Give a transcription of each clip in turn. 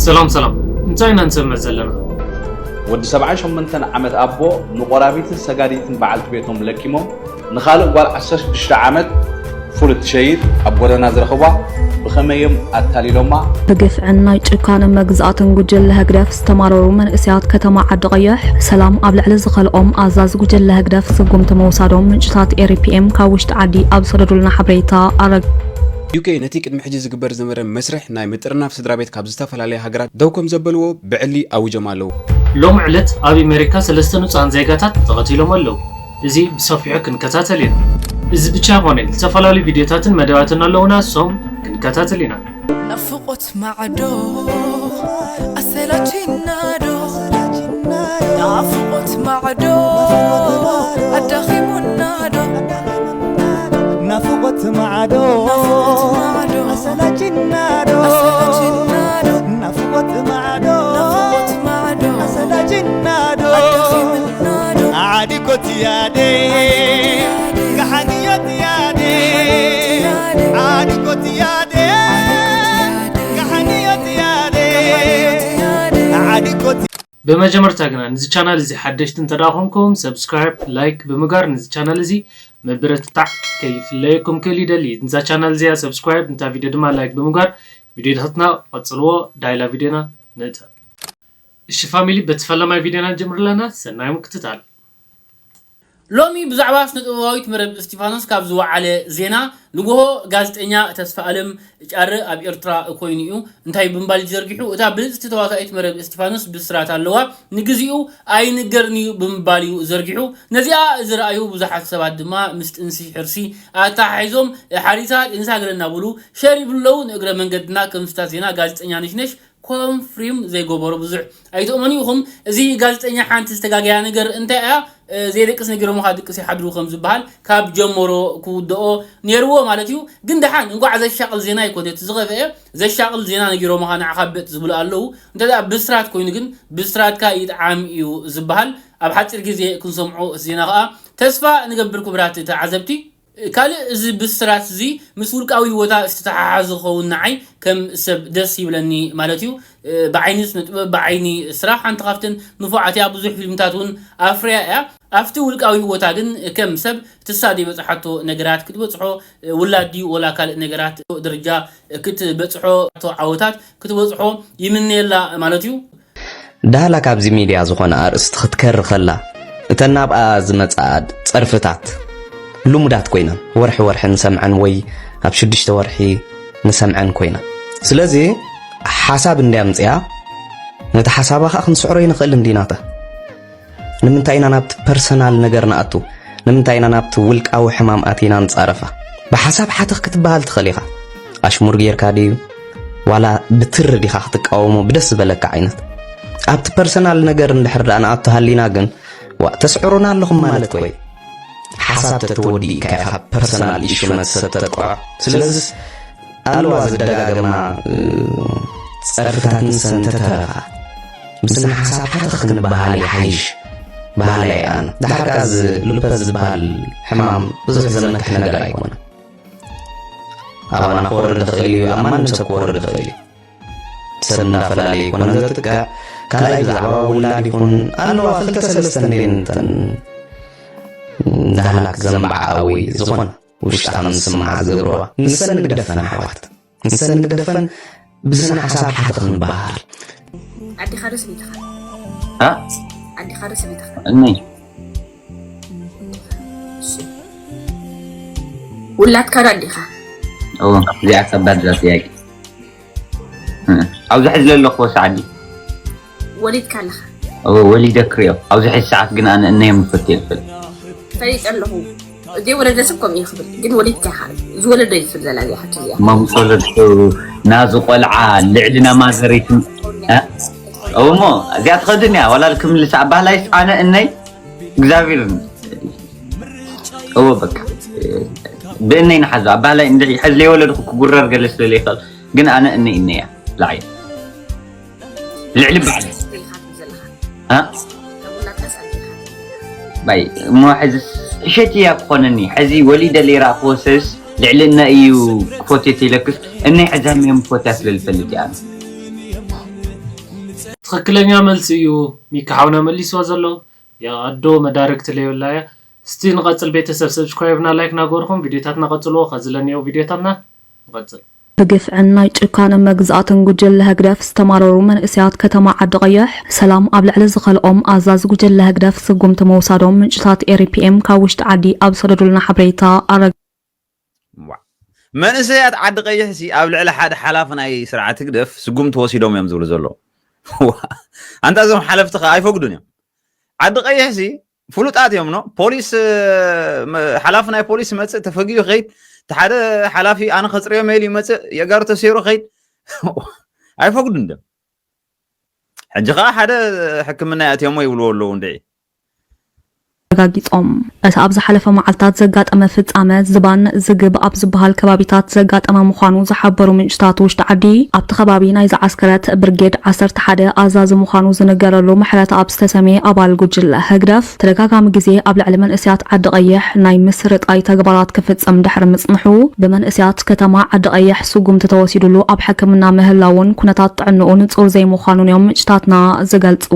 ሰላም ሰላም፣ እንታይ ኢና ንሰምዕ ዘለና? ወዲ ሰብዓን ሸሞንተን ዓመት ኣቦ ንቆራቢትን ሰጋዲትን በዓልቲ ቤቶም ለኪሞም ንኻልእ ጓል ዓሰርተ ሽዱሽተ ዓመት ፉል እትሸይድ ኣብ ጎደና ዝረኸቧ ብኸመይ እዮም ኣታሊሎማ? ብግፍዕን ናይ ጭካነ መግዛእትን ጉጅለ ህግደፍ ዝተማረሩ መንእሰያት ከተማ ዓዲ ቀይሕ ሰላም ኣብ ልዕሊ ዝኸልኦም ኣዛዚ ጉጅለ ህግደፍ ስጉምቲ ምውሳዶም ምንጭታት ኤሪፒኤም ካብ ውሽጢ ዓዲ ኣብ ዝሰደዱልና ሓበሬታ ኣረግ ዩኬ ነቲ ቅድሚ ሕጂ ዝግበር ዝነበረ መስርሕ ናይ ምጥርናፍ ስድራ ቤት ካብ ዝተፈላለያ ሃገራት ደው ከም ዘበልዎ ብዕሊ ኣዊጆም ኣለዉ። ሎም ዕለት ኣብ ኣሜሪካ ሰለስተ ንጹሃን ዜጋታት ተቐቲሎም ኣለዉ። እዚ ብሰፊሑ ክንከታተል ኢና። እዚ ብቻ ኣይኮነን፣ ዝተፈላለዩ ቪድዮታትን መደባትን ኣለዉና፣ እሶም ክንከታተል ኢና። ናፍቆት ማዕዶ ኣሰላችናዶ ናፍቆት ማዕዶ ኣዳኺሙናዶ ናፍቆት ማዕዶ ኣሰላችናዶ ናፍቆት ማዕዶ ኣሰላችናዶ ዓዲኮት ያዴ ካሓንዮት ያዴ ዓዲኮት ያዴ ካሓንዮት ያዴ ዓዲኮት ብመጀመርታ ግና ንዚ ቻናል እዚ ሓደሽቲ እንተ ደኣ ኮንኩም ሰብስክራይብ ላይክ ብምግባር ንዚ ቻናል እዚ ምብርትታዕ ከይፍለየኩም ክእል ይደሊ። ንዛ ቻናል እዚኣ ሰብስክራይብ ንታ ቪድዮ ድማ ላይክ ብምግባር ቪድዮታትና ቀጽልዎ። ዳይላ ቪድዮና ንእተ እሺ ፋሚሊ በቲ ፈለማይ ቪድዮና ንጀምር ኣለና። ሰናይ ምክትታል። ሎሚ ብዛዕባ ስነ ጥበባዊት መረብ እስቲፋኖስ ካብ ዝወዓለ ዜና ንግሆ ጋዜጠኛ ተስፋ ኣለም ጫረ ኣብ ኤርትራ ኮይኑ እዩ እንታይ ብምባል እዩ ዘርጊሑ እታ ብልፅቲ ተዋሳኢት መረብ እስቲፋኖስ ብስራት ኣለዋ ንግዚኡ ኣይንገርን እዩ ብምባል እዩ ዘርጊሑ ነዚኣ ዝረኣዩ ብዙሓት ሰባት ድማ ምስ ጥንሲ ሕርሲ ኣተሓሒዞም ሓሪሳ ጢንሳ ገለ እናበሉ ሸር ይብሉ ኣለዉ ንእግረ መንገድና ከም ስታት ዜና ጋዜጠኛ ነሽነሽ ኮንፍሪም ዘይገበሮ ብዙሕ ኣይትእመኑ ኢኹም። እዚ ጋዜጠኛ ሓንቲ ዝተጋገያ ነገር እንታይ እያ ዘይደቅስ ነጊሮምኻ ድቅስ ይሓድሩ ከም ዝበሃል ካብ ጀመሮ ክውደኦ ነይርዎ ማለት እዩ። ግን ደሓን እንቋዕ ዘሻቕል ዜና ኣይኮነ እቲ ዝኸፍአ ዘሻቕል ዜና ነጊሮምኻ ንዓኻ በጥ ዝብሉ ኣለዉ። እንተ ብስራት ኮይኑ ግን ብስራትካ ይጥዓም እዩ ዝበሃል ኣብ ሓፂር ግዜ ክንሰምዖ እቲ ዜና ከዓ ተስፋ ንገብር ክብራት ተዓዘብቲ። ካልእ እዚ ብስራት እዚ ምስ ውልቃዊ ህይወታ ዝተተሓሓዘ ክኸውን ንዓይ ከም ሰብ ደስ ይብለኒ ማለት እዩ። ብዓይኒ ስነ ጥበብ ብዓይኒ ስራሕ ሓንቲ ካብተን ንፉዓት እያ። ብዙሕ ፊልምታት እውን ኣፍርያ እያ። ኣብቲ ውልቃዊ ህይወታ ግን ከም ሰብ ትሳ ዘይበፅሓቶ ነገራት ክትበፅሖ ውላድ ድዩ ወላ ካልእ ነገራት ደረጃ ክትበፅሖ ዓወታት ክትበፅሖ ይምነየላ ማለት እዩ። ዳህላ ካብዚ ሚድያ ዝኾነ ኣርእስቲ ክትከሪ ከላ እተን ናብኣ ዝመጽኣ ጸርፍታት ልሙዳት ኮይነን ወርሒ ወርሒ ንሰምዐን ወይ ኣብ ሽዱሽተ ወርሒ ንሰምዐን ኮይና ስለዚ ሓሳብ እንድያ ምጽያ ነቲ ሓሳባ ከዓ ክንስዕሮ ይንኽእል እንዲናታ ንምንታይ ኢና ናብቲ ፐርሰናል ነገር ንኣቱ ንምንታይ ኢና ናብቲ ውልቃዊ ሕማም ኣቲና ንጻረፋ ብሓሳብ ሓተኽ ክትበሃል ትኽእል ኢኻ ኣሽሙር ጌርካ ድዩ ዋላ ብትሪ ዲኻ ክትቃወሞ ብደስ ዝበለካ ዓይነት ኣብቲ ፐርሰናል ነገር እንድሕር ደኣ ንኣቱ ሃሊና ግን ዋእ ተስዕሩና ኣለኹም ማለት ኮይ ሓሳብ ተተወዲእካ ኢኻ ፐርሰናል ኢሹ ነቲ ሰብ ተጥቅዖ ስለዝስ ኣለዋ ዝደጋገማ ጸርፍታትን ሰንተተረኻ ብስነ ሓሳብ ሓተኽ ክንበሃል ይሓይሽ በሃላይ ኣነ ድሓር ከኣ እዚ ሉፐስ ዝበሃል ሕማም ብዙሕ ዘመክሕ ነገር ኣይኮነ ኣባና ክወርድ ይኽእል እዩ ኣብ ማንም ሰብ ክወርድ ይኽእል እዩ ሰብ እናፈላለየ ይኮነ ዘጥቅዕ ካልኣይ ብዛዕባ ውላድ ይኹን ኣለዋ ክልተ ሰለስተ እንዴንተን ዳህላክ ዘንባዓ ወይ ዝኾነ ውሽጣ ከም ዝስምዓ ዝገብርዋ ንሰን ንግደፈን ኣሕዋት ንሰን ንግደፈን ብስነ ሓሳብ ሓተኽ ንበሃል ኣዴኻ ዶ ሰበይትኻ እ? ኣዴኻ ዶ ሰበይትኻ እነይ ውላድካ ዶ ኣዴኻ እዎ እዚኣ ከባድ እዛ ጥያቄ እ፣ ኣብዚ ሕዚ ዘለኹዎ ሰዓት ድዩ ወሊድካ ኣለኻ እዎ ወሊደ ክሪኦ ኣብዚ ሕዚ ሰዓት ግን ኣነ እነዮም ፈትዮ ይኽእል ፈሊጠ ኣለኹ ዘይወለደ ሰብ ከምኡ ይኽብል ግን ወሊድካ ኢኻ ዝወለደ ይኽእል ዘላ እዚኣ ሕቶ እዚኣ መምሰለቱ ናዚ ቆልዓ ልዕሊ ናማዘረይት እሞ እዚኣ ትኸድን እያ ዋላ ክምልሳ ኣባህላይስ ኣነ እነይ እግዚኣብሔር እዎ በቃ ብእነይ ንሓዞ ኣባህላይ እንድዒ ሕዚ ለይወለድኩ ክጉረር ገለ ስለለይኽእል ግን ኣነ እነይ እነይ እያ ዝዓየ ልዕሊ ባዕለይ ባይ እሞ ሕዚ ሕሸት እያ ክኾነኒ ሕዚ ወሊደ ለይራ ክወሰስ ልዕሊ እነ እዩ ክፎትት ኢለክስ እነይ ሕዚ ሃሚዮም ክፎትያ ስለ ዝፈልጥ እያ ትኽክለኛ መልሲ እዩ ሚኪ ሓውና መሊስዋ ዘሎ። ያ ኣዶ መዳርግቲ ለየብላ እያ። እስቲ ንቐጽል ቤተሰብ፣ ሰብስክራይብ ና ላይክ ናገርኩም ቪድዮታትና ቀጽልዎ። ከዚ ለኒኦ ቪድዮታትና ንቐጽል። ብግፍዕን ናይ ጭካነ መግዛእትን ጉጅለ ህግደፍ ዝተማረሩ መንእሰያት ከተማ ዓዲ ቀይሕ ሰላም ኣብ ልዕሊ ዝኸልኦም ኣዛዚ ጉጅለ ህግደፍ ስጉምቲ ምውሳዶም ምንጭታት ኤሪፒኤም ካብ ውሽጢ ዓዲ ኣብ ዝሰደዱልና ሓበሬታ ኣረጋጊጾም። መንእሰያት ዓዲ ቀይሕ ሲ ኣብ ልዕሊ ሓደ ሓላፊ ናይ ስርዓት ህግደፍ ስጉምቲ ወሲዶም እዮም ዝብሉ ዘለዉ። ኣንታ እዞም ሓለፍቲ ከ ኣይፈግዱን እዮም። ዓዲ ቀይሕ ሲ ፍሉጣት እዮም። ኖ ፖሊስ ሓላፊ ናይ ፖሊስ መፅእ ተፈጊኡ ከይድ፣ እቲ ሓደ ሓላፊ ኣነ ከፅርዮ መይል ይመፅእ የጋሩ ተሰይሩ ከይድ ኣይፈግዱን ድም። ሕጂ ከዓ ሓደ ሕክምና የእትዮሞ ይብልዎ ኣለዉ እንድዒ። ኣረጋጊጾም። እቲ ኣብ ዝሓለፈ መዓልታት ዘጋጠመ ፍጻመ ዝባን ዝግብ ኣብ ዝበሃል ከባቢታት ዘጋጠመ ምዃኑ ዝሓበሩ ምንጭታት ውሽጢ ዓዲ፣ ኣብቲ ከባቢ ናይ ዝዓስከረት ብርጌድ ዓሰርተ ሓደ ኣዛዚ ምዃኑ ዝንገረሉ ምሕረተኣብ ዝተሰምየ ኣባል ጉጅለ ህግደፍ፣ ተደጋጋሚ ግዜ ኣብ ልዕሊ መንእሰያት ዓዲ ቀይሕ ናይ ምስርጣይ ተግባራት ክፍጽም ድሕሪ ምጽንሑ፣ ብመንእሰያት ከተማ ዓዲ ቀይሕ ስጉምቲ ተወሲዱሉ ኣብ ሕክምና ምህላውን ኩነታት ጥዕንኡ ንጹር ዘይምዃኑን እዮም ምንጭታትና ዝገልጹ።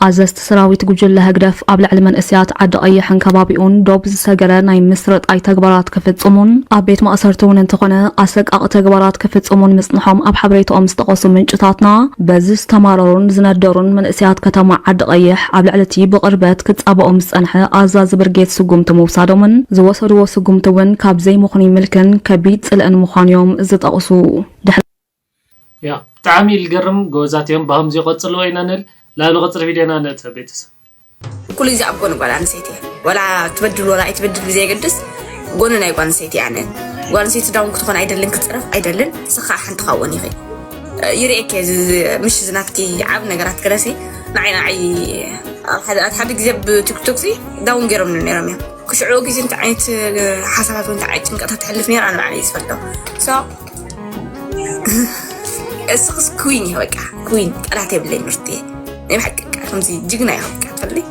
ኣዘዝቲ ሰራዊት ጉጅለ ህግደፍ ኣብ ልዕሊ መንእሰያት ዓዲ ቀይሕን ከባቢኡን ዶብ ዝሰገረ ናይ ምስርጣይ ተግባራት ክፍጽሙን ኣብ ቤት ማእሰርቲ እውን እንተኾነ ኣሰቃቒ ተግባራት ክፍጽሙን ምጽንሖም ኣብ ሓበሬታኦም ዝጠቐሱ ምንጭታትና፣ በዚ ዝተማረሩን ዝነደሩን መንእሰያት ከተማ ዓዲ ቀይሕ ኣብ ልዕሊ እቲ ብቕርበት ክጻበኦም ዝጸንሐ ኣዛዚ ብርጌድ ስጉምቲ ምውሳዶምን ዝወሰድዎ ስጉምቲ እውን ካብ ዘይምኽኑይ ምልክን ከቢድ ጽልእን ምዃኑ እዮም ዝጠቕሱ። ድሕሪ ያ ብጣዕሚ ልገርም ጎበዛት እዮም። ብከምዚ ቀጽልዎ ኢና ንብል። ላብ ልቐጽል ቪድዮና ንእተ ቤተሰብ። ኩሉ ግዜ ኣብ ጎኒ ጓል ኣንስተይቲ እየ። ዋላ ትበድል ዋላ ኣይትበድል ብዘየገድስ ጎኒ ናይ ጓል ኣንስተይቲ እየ ኣነ። ጓል ኣንስተይቲ ዳውን ክትኾን ኣይደልን፣ ክትፅረፍ ኣይደልን። ንስኻ ሓንቲ ካብኦን ኢኺ። ይርእየኪ እየ፣ እዚ፣ እዚ፣ ምሽ ዝናትኪ ዓብ ነገራት ገለሲ ንዓይ ንዓይ ኣብ ሓደ ኣብ ሓደ ግዜ ብቲክቶክ ሲ ዳውን ገይሮም ነይሮም እዮም። ክሽዑ ግዜ እንታይ ዓይነት ሓሳባት ወይ እንታይ ዓይነት ጭንቀታት ትሕልፍ ነይራ ኣነ ባዕለይ ዝፈልጦ። So እስኽስ ኩዊን ኢኺ በቃ ኩዊን፣ ቃላት የብለይ ምርቲ። ናይ ብሓቂ በቃ ከምዚ ጅግና ኢኺ በቃ ትፈልጢ።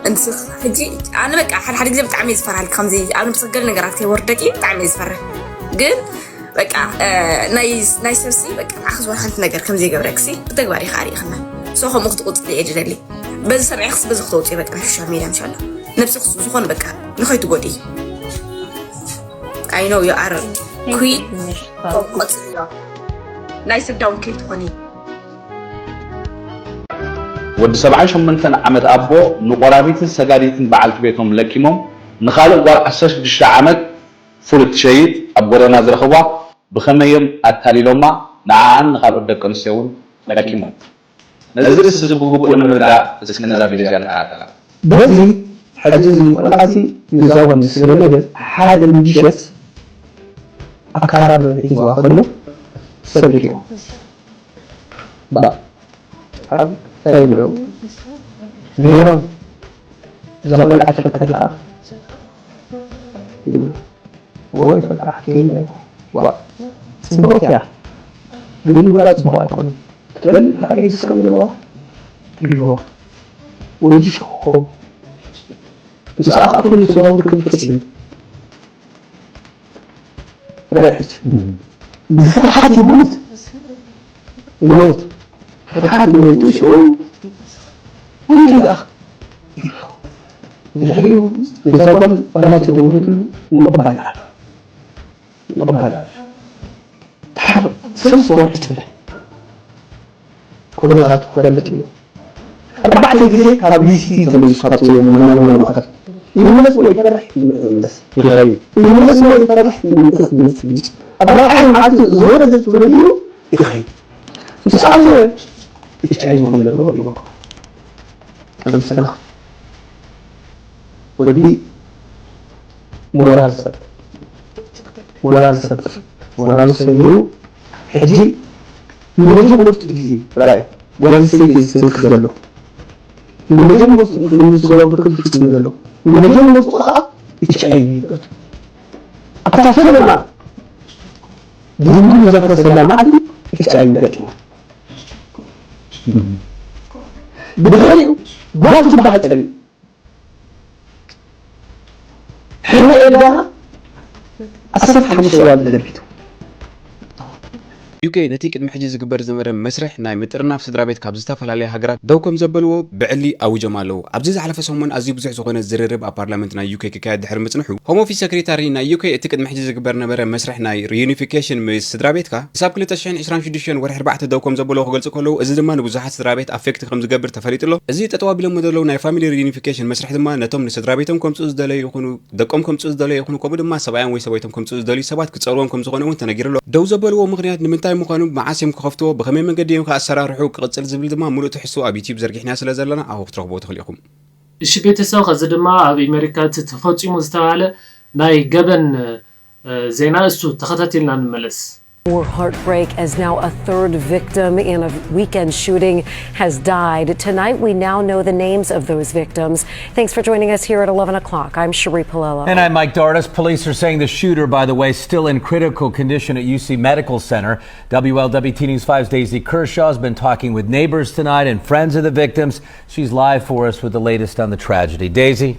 እንስኽ ሕጂ ኣነ በቃ ሓደ ሓደ ግዜ ብጣዕሚ እየ ዝፈርሃልኪ፣ ከምዚ ኣብ ነብሲ ገለ ነገራት ከይወርደኪ ብጣዕሚ እየ ዝፈርህ። ግን በቃ ናይ ናይ ሰብሲ በቃ ንዓኺ ዝኾነ ሓንቲ ነገር ከም ዘይገብረክሲ ብተግባር ኢኻ ኣርኢኽና። So ከምኡ ክትቕጽሊ እየ ዝደሊ። በዚ ሰሚዕክስ በዚ ክተውፅኢ በቃ ናይ ሶሻል ሚድያ ምሻሎ ነብስኽስ ዝኾነ በቃ ንኸይትጎድኢ። I know you are queen። ናይ ሰብ ዳውን ከይትኾኒ። ወዲ ሰብዓን ሸሞንተን ዓመት ኣቦ ንቆራቢትን ሰጋዲትን በዓልቲ ቤቶም ለኪሞም ንኻልእ ጓል ዓሰርተ ሽዱሽተ ዓመት ፉል እትሸይጥ ኣብ ጎደና ዝረኸቧ ብኸመይ እዮም ኣታሊሎማ ንዓኣን ንኻልኦት ደቂ ኣንስትዮ እውን ለኪሞም። ነዚ ርእሲ እዚ ብግቡእ ንምርዳእ እስኪ ነዛ ቪድዮ እዚኣ ንከታተላ። በዚ ሕጂ እዚ ቆልዓ እዚ ንዛ ጓል ኣንስተይቲ ሓንቲ ምሸት ኣከራርበ ሒዝዋ ከሎ ሰብ ለኪሙ። ባ ኣብ እንታይ ይብሉ ሜሮን እዛ ቆልዓ ተፈተላ ይብሉ። ወይ ፈላሕ ከይነ ዋ ጽቡቅ እያ ግን ጓል ጽቡቅ ኣይኮነን ትበል። ሓቂ ዝስከም ዘለዋ ይብልዎ ወዲ ሸኾ ምስ ኣኻፍሉ ዝዋውር ክፍጽም ረሕት ብፍርሓት ይሞት ይሞት ፍርሓት ይሞቱ ሽኡ ወንጌል ኣኽ ድሕሪኡ ነዛ ጓል ዋላ ተደውለትሉ ምቕባል ኣሎ። ምቕባል ኣሎ። ድሓር ሰለስተ ወርሒ ትብል ኩነታቱ ክፈልጥ እዩ። ኣርባዕተ ግዜ ካብ ዩሲቲ ተመሊሱ ካብቲ መናበሪ ማእከል ይምለስ ወይ ይፈርሕ ይምለስ ይኸይድ። ይምለስ ወይ ይፈርሕ ይምለስ ይምለስ ይምለስ። ኣብ ራብዓይ መዓልቲ ዝወረደ ትብለሉ ይኸይድ። ምስ ኣተወ ኤች ኣይ ቪ ከም ዘለዎ ይመክሮ። ለምሳሌ ወዲ ሞራል ሰብ ሞራል ሰብ ሞራል ሰብ እዩ። ሕጂ ንመጀመርቱ ግዜ ራእይ ጓል ኣንስተይቲ ዝስልክ ዘሎ ንመጀመርቱ ንዝገብር ክፍጽም ዘሎ ንመጀመርቱ ከዓ ኤች ኣይ ቪ ይበል። ኣብታ ፈለማ ድንጉል ዘፈሰላ መዓልቲ ኤች ኣይ ቪ ገጢሙ ብድሕሪኡ ጓል ትበሃል ጸሊኡ ሕነ ኤልዳና ዓሰርተ ሓሙሽተ ዋል ለቢቱ ዩኬ ነቲ ቅድሚ ሕጂ ዝግበር ዝነበረ መስርሕ ናይ ምጥርናፍ ስድራ ቤት ካብ ዝተፈላለያ ሃገራት ደው ከም ዘበልዎ ብዕሊ ኣዊጆም ኣለዉ። ኣብዚ ዝሓለፈ ሰሙን ኣዝዩ ብዙሕ ዝኾነ ዝርርብ ኣብ ፓርላመንት ናይ ዩኬ ክካየድ ድሕሪ ምጽንሑ፣ ሆም ኦፊስ ሰክሬታሪ ናይ ዩኬ እቲ ቅድሚ ሕጂ ዝግበር ነበረ መስርሕ ናይ ሪዩኒፊኬሽን ምስ ስድራ ቤትካ ክሳብ ክልተ ሽሕን ዕስራን ሽዱሽተን ወርሒ ኣርባዕተ ደው ከም ዘበልዎ ክገልጹ ከለዉ፣ እዚ ድማ ንብዙሓት ስድራ ቤት ኣፌክት ከም ዝገብር ተፈሊጡ ኣሎ። እዚ ጠጠው ኣቢሎሞ ዘለዉ ናይ ፋሚሊ ሪዩኒፊኬሽን መስርሕ ድማ ነቶም ንስድራ ቤቶም ከምጽኡ ዝደለዩ ይኹኑ ደቆም ከምጽኡ ዝደለዩ ይኹኑ፣ ከምኡ ድማ ሰብኣዮም ወይ ሰበይቶም ከምጽኡ ዝደልዩ ሰባት ክጸርዎም ከም ዝኾነ እውን ተነጊሩ ኣሎ። ደው ዘበልዎ ምኽንያት ንምንታይ ምዃኑ፣ መዓስ እዮም ክኸፍትዎ፣ ብኸመይ መንገዲ እዮም ከኣሰራርሑ ክቕጽል ዝብል ድማ ምሉእ ትሕዝቶ ኣብ ዩቲዩብ ዘርጊሕና ስለ ዘለና ኣብኡ ክትረኽብዎ ትኽእሉ ኢኹም። እሺ ቤተሰብ፣ ከዚ ድማ ኣብ ኣሜሪካ እቲ ተፈጺሙ ዝተባህለ ናይ ገበን ዜና እሱ ተኸታቲልና ንመለስ። More heartbreak as now a third victim in a weekend shooting has died. Tonight, we now know the names of those victims. Thanks for joining us here at eleven o'clock. I'm Cherie Palello. And I'm Mike Dardis. Police are saying the shooter, by the way, still in critical condition at U C Medical Center. W L W T News five's Daisy Kershaw has been talking with neighbors tonight and friends of the victims. She's live for us with the latest on the tragedy. Daisy?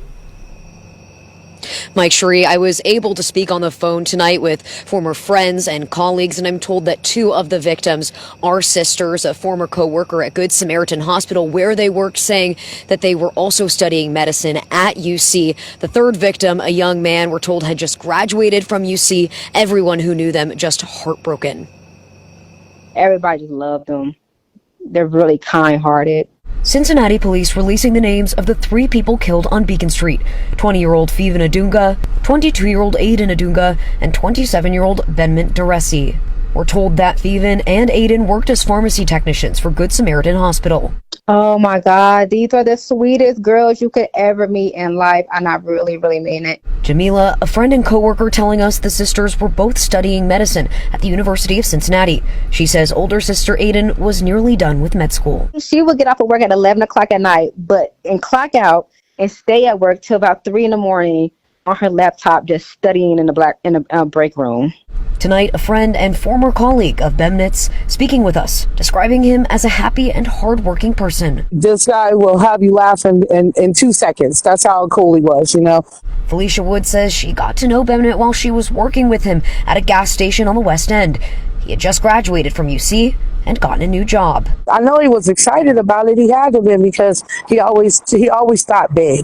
Mike Cherie, I was able to speak on the phone tonight with former friends and colleagues, and I'm told that two of the victims are sisters. A former co-worker at Good Samaritan Hospital, where they worked, saying that they were also studying medicine at U C. The third victim, a young man we're told had just graduated from U C. Everyone who knew them just heartbroken. Everybody just loved them. They're really kind hearted. Cincinnati police releasing the names of the three people killed on Beacon Street: twenty year old Fiven Adunga, twenty-two year old Aiden Adunga, and twenty-seven year old Benmint Duresi. We're told that Fiven and Aiden worked as pharmacy technicians for Good Samaritan Hospital. Oh my God, these are the sweetest girls you could ever meet in life, and I really, really mean it. Jamila, a friend and coworker, telling us the sisters were both studying medicine at the University of Cincinnati. She says older sister Aiden was nearly done with med school. She would get off of work at eleven o'clock at night, but and clock out and stay at work till about three in the morning on her laptop, just studying in the black in the uh, break room. Tonight, a friend and former colleague of Bemnitz speaking with us, describing him as a happy and hardworking person. This guy will have you laughing in, in two seconds. That's how cool he was, you know. Felicia Wood says she got to know Bemnit while she was working with him at a gas station on the West End. He had just graduated from U C and gotten a new job. I know he was excited about it. He had to be because he always he always thought big.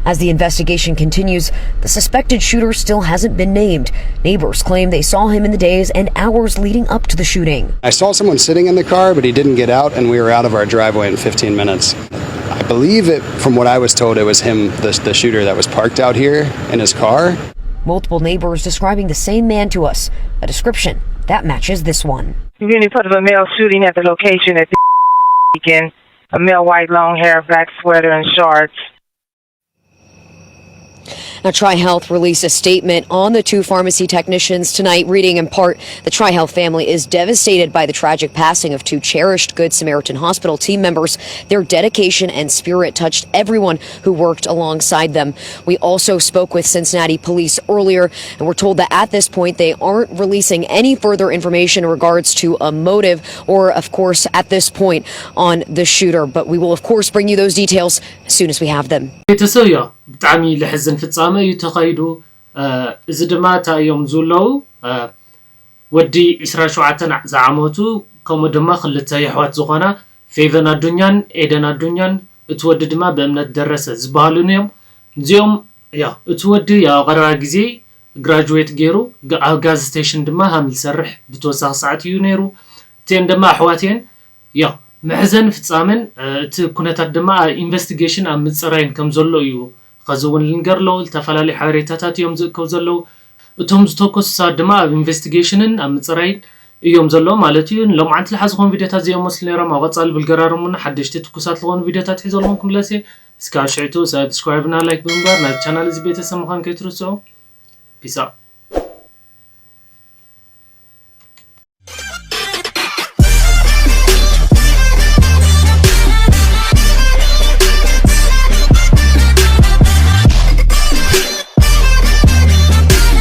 As the investigation continues, the suspected shooter still hasn't been named. Neighbors claim they saw him in the days and hours leading up to the shooting. I saw someone sitting in the car, but he didn't get out, and we were out of our driveway in fifteen minutes. I believe it, from what I was told, it was him, the, the shooter that was parked out here in his car. Multiple neighbors describing the same man to us, a description that matches this one. We've been in front of a male shooting at the location at the weekend. A male white long hair, black sweater, and shorts. Now, TriHealth released a statement on the two pharmacy technicians tonight, reading in part: "The TriHealth family is devastated by the tragic passing of two cherished Good Samaritan Hospital team members. Their dedication and spirit touched everyone who worked alongside them." We also spoke with Cincinnati police earlier, and we're told that at this point they aren't releasing any further information in regards to a motive or, of course, at this point on the shooter. But we will, of course, bring you those details as soon as we have them. ቤተሰብ ዮ ብጣዕሚ ለሕዝን ፍጻመ እዩ ተኻይዱ። እዚ ድማ እንታይ እዮም ዝብለዉ? ወዲ ዕስራን ሸውዓተን ዝዓመቱ፣ ከምኡ ድማ ክልተ የሕዋት ዝኾና ፌቨን ኣዱኛን ኤደን ኣዱኛን፣ እቲ ወዲ ድማ ብእምነት ደረሰ ዝበሃሉን እዮም። እዚኦም ያ እቲ ወዲ ያው ቀረባ ግዜ ግራጁዌት ገይሩ፣ ጋ- ኣብ ጋዝ ስቴሽን ድማ ሃም ዝሰርሕ ብተወሳኺ ሰዓት እዩ ነይሩ። እቲአን ድማ ኣሕዋት እየን። ያው መሕዘን ፍጻመን እቲ ኩነታት ድማ ኣብ ኢንቨስቲጌሽን ኣብ ምጽራይን ከም ዘሎ እዩ። ኸዚ እውን ልንገር ኣለዉ፣ ዝተፈላለዩ ሓበሬታታት እዮም ዝእከቡ ዘለዉ። እቶም ዝተኮሱ ሰባት ድማ ኣብ ኢንቨስቲጌሽንን ኣብ ምጽራይን እዮም ዘለዉ ማለት እዩ። ንሎምዓንቲ ዝሓዝኹም ቪዲዮታት እዚኦም መስሉ ነይሮም። ኣብ ቐጻሊ ብልገራርሙና ሓደሽቲ ትኩሳት ዝኾኑ ቪዲዮታት ሒዘልኩም ክምለስ እየ። እስካብ ሽዕቱ ሳብስክራይብና ላይክ ብምግባር ናብ ቻናል እዚ ቤተሰብ ምዃን ከይትርስዑ። ፒስ ኣውት።